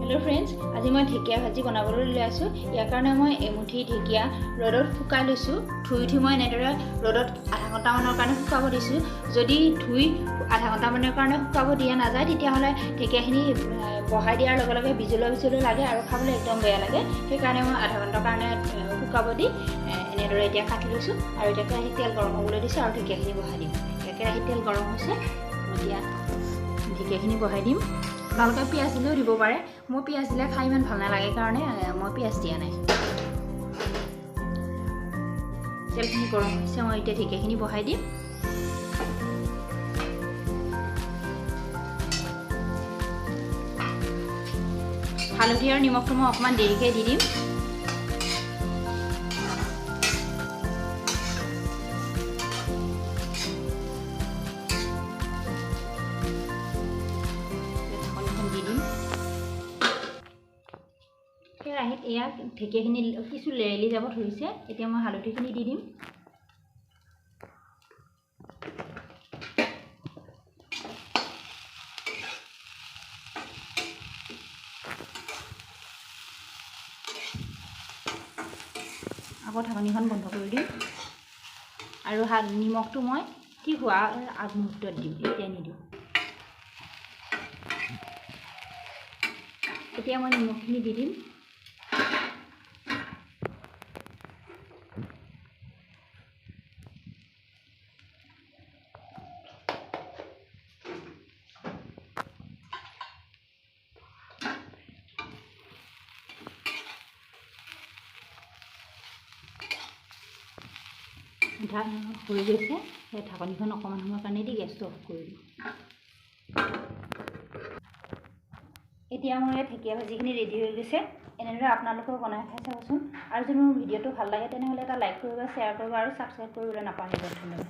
Hello' friends, আজি মই ঢেকীয়া ভাজি বনাবলৈ লৈ আছোঁ। ইয়াৰ কাৰণে মই এমুঠি ঢেকীয়া ৰ'দত শুকাই লৈছোঁ। ধুই উঠি মই এনেদৰে ৰ'দত আধা ঘণ্টামানৰ কাৰণে শুকাব দিছোঁ। যদি ধুই আধা ঘণ্টামানৰ কাৰণে শুকাব দিয়া নাযায়, তেতিয়াহ'লে ঢেকীয়াখিনি বহাই দিয়াৰ লগে লগে বিজলুৱা বিজলুৱা লাগে আৰু খাবলৈ একদম বেয়া লাগে। সেইকাৰণে মই আধা ঘণ্টাৰ কাৰণে শুকাব দি এনেদৰে এতিয়া কাটি লৈছোঁ। আৰু এতিয়া কেৰাহীত তেল গৰম হ'বলৈ দিছোঁ আৰু ঢেকীয়াখিনি বহাই দিম। এতিয়া কেৰাহীত তেল গৰম হৈছে, এতিয়া ঢেকীয়াখিনি বহাই দিম। আপোনালোকে পিঁয়াজ দিলেও দিব পাৰে। মোৰ পিঁয়াজ দিলে খাই ইমান ভাল নালাগে কাৰণে মই পিঁয়াজ দিয়া নাই। তেলখিনি গৰম হৈছে, মই এতিয়া ঢেকীয়াখিনি বহাই দিম। হালধি আৰু নিমখটো মই অকণমান দেৰিকৈ দি দিম। ঢাকনিখন দি দিম। কেৰাহীত এয়া ঢেকীয়াখিনি কিছু লেৰেলি যাব ধৰিছে। এতিয়া মই হালধিখিনি দি দিম। আকৌ ঢাকনিখন বন্ধ কৰি দিম। আৰু নিমখটো মই ঠিক হোৱাৰ আগমুহূৰ্তত দিম, এতিয়া নিদিওঁ। এতিয়া মই নিমখখিনি দি দিম। হৈ গৈছে। সেই ঢাকনিখন অকণমান সময়ৰ কাৰণে দি গেছটো অফ কৰি দিম। এতিয়া মোৰ এই ঢেকীয়া ভাজিখিনি ৰেডি হৈ গৈছে। এনেদৰে আপোনালোকেও বনাই খাই চাবচোন। আৰু যদি মোৰ ভিডিঅ'টো ভাল লাগে, তেনেহ'লে এটা লাইক কৰিব, শ্বেয়াৰ কৰিব আৰু ছাবস্ক্ৰাইব কৰিবলৈ নাপাহৰিব। ধন্যবাদ।